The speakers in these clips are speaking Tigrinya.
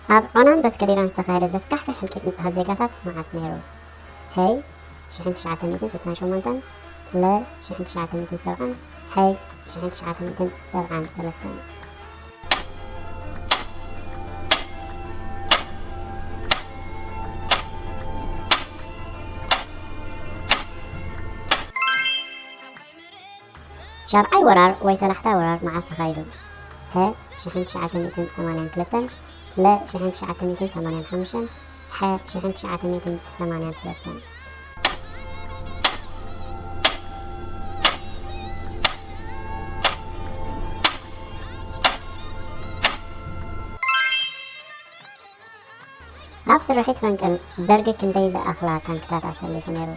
ኣብ ዖናን በስከዴራን ዝተኻየደ ዘስካሕክሕ ህልቂት ንጹሃት ዜጋታት መዓስ ነይሩ? ሀይ ሽሕን ትሽዓተ ሚእትን ስሳን ሸሞንተን፣ ለ ሽሕን ትሽዓተ ሚእትን ሰብዓን፣ ሐይ ሽሕን ትሽዓተ ሚእትን ሰብዓን ሰለስተን። ሻብዓይ ወራር ወይ ሰላሕታይ ወራር መዓስ ተኻይዱ? ሀ ሽሕን ትሽዓተ ሚእትን ሰማንያን ክልተን፣ ለ ሽሕን ትሽዓተ ሚእትን ሰማንያን ሓሙሽተን፣ ሐ ሽሕን ትሽዓተ ሚእትን ሰማንያን ሰለስተን። ኣብ ስርሒት ፈንቅል ደርጊ ክንደይ ዝኣኽላ ታንክታት ኣሰሊፉ ነይሩ?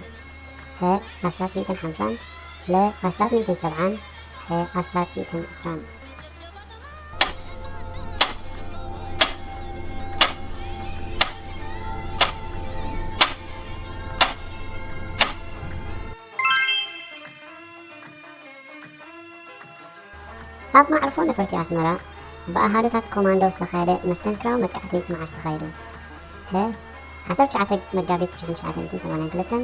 ሀ ኣስታት ሚእትን ሓምሳን፣ ለ ኣስታት ሚእትን ሰብዓን፣ ሐ ኣስታት ሚእትን ዕስራን። ኣብ መዕርፎ ነፈርቲ ኣስመራ ብኣሃዱታት ኮማንዶ ዝተኻየደ መስተንክራዊ መጥቃዕቲ መዓስ ተኻይዱ? ሀ ዓሰርተ ትሽዓተ መጋቢት ሽሕን ትሽዓተ ሚእትን ሰማንያን ክልተን፣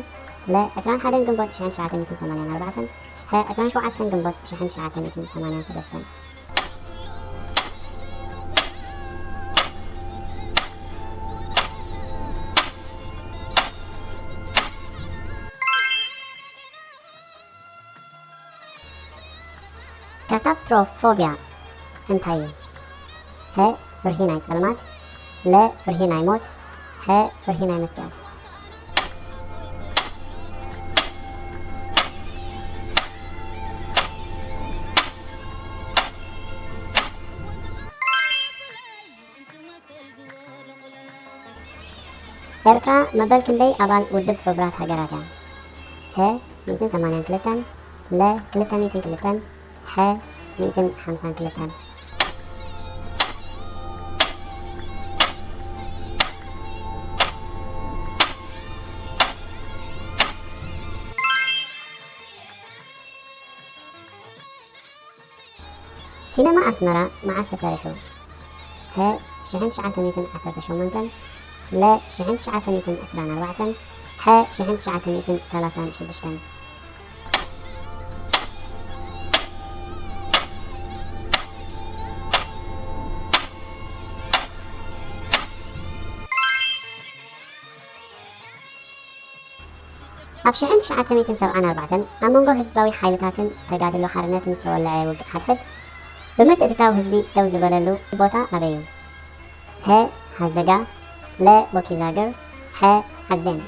ለ ዕስራን ሓደን ግንቦት ሽሕን ትሽዓተ ሚእትን ሰማንያን ኣርባዕተን፣ ሐ ዕስራን ሸውዓተን ግንቦት ሽሕን ትሽዓተ ሚእትን ሰማንያን ሰለስተን። ካታፕትሮፎቢያ እንታይ እዩ? ሀ ፍርሂ ናይ ጸልማት፣ ለ ፍርሂ ናይ ሞት፣ ሐ ፍርሂ ናይ መስትያት። ኤርትራ መበል ክንደይ ኣባል ውድብ ሕቡራት ሃገራት እያ? ሀ ሚእትን ሰማንያን ክልተን፣ ለ ክልተ ሚእትን ክልተን፣ ሐ ሚእትን ሓምሳን ክልተን። ሲነማ ኣስመራ መዓስ ተሰሪሑ? ሀ ሽሕን ትሽዓተ ሚእትን ዓሰርተ ሸሞንተን፣ ለ ሽሕን ትሽዓተ ሚእትን ዕስራን ኣርባዕተን፣ ሐ ሽሕን ትሽዓተ ሚእትን ሰላሳን ሽዱሽተን። ኣብ ሽሕን ትሽዓተ ሚእትን ሰብዓን ኣርባዕተን ኣብ መንጎ ህዝባዊ ሓይልታትን ተጋድሎ ሓርነትን ዝተወልዐ ውግእ ሓድሕድ፣ ብምትእትታው ህዝቢ ደው ዝበለሉ ቦታ ኣበይ እዩ? ሀ ሓዘጋ፣ ለ ቦኪዛግር፣ ሐ ሓዜን።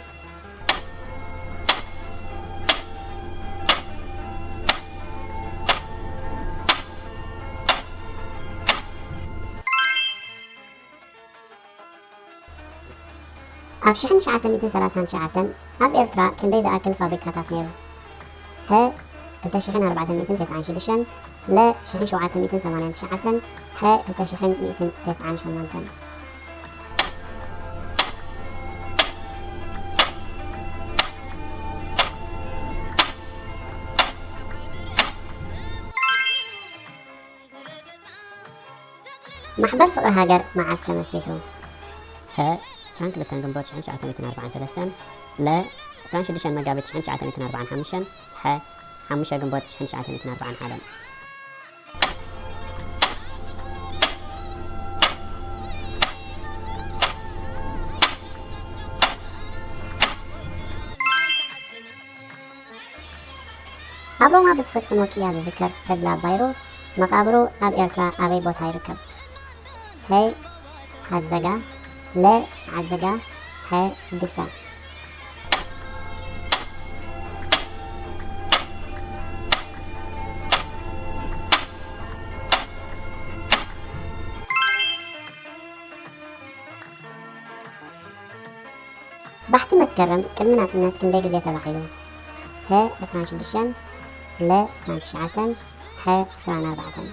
ኣብ ሽሕን ትሽዓተ ሚእትን ሰላሳን ትሽዓተን ኣብ ኤርትራ ክንደይ ዝኣክል ፋብሪካታት ነይሩ? ሀ ክልተ ሽሕን ኣርባዕተ ሚእትን ተስዓን ሽዱሽተን፣ ለ ሽሕን ሸውዓተ ሚእትን ሰማንያን ትሽዓተን፣ ሐ ክልተ ሽሕን ሚእትን ተስዓን ሸሞንተን። ማሕበር ፍቕሪ ሃገር መዓስ ተመስሪቱ? ሀ ዕስራን ክልተን ግንቦት ሽሕን ትሽዓተ ሚእትን ኣርባዓን ሰለስተን፣ ለ ዕስራን ሽዱሽተን መጋቢት ሽሕን ትሽዓተ ሚእትን ኣርባዓን ሓሙሽተን፣ ሐ ሓሙሽተ ግንቦት ሽሕን ትሽዓተ ሚእትን ኣርባዓን ሓደን። ኣብ ሮማ ብዝፈጸሞ ቅያ ዝዝከር ተድላ ባይሩ፣ መቓብሩ ኣብ ኤርትራ ኣበይ ቦታ ይርከብ? ሀ ሓዘጋ፣ ለ ጸዓዘጋ፣ ሐ ግብሳ። ባሕቲ መስከረም ቅድሚ ናጽነት ክንደይ ግዜ ተባዒሉ? ሀ ዕስራን ሽዱሽተን፣ ለ ዕስራን ትሽዓተን፣ ሐ ዕስራን ኣርባዕተን።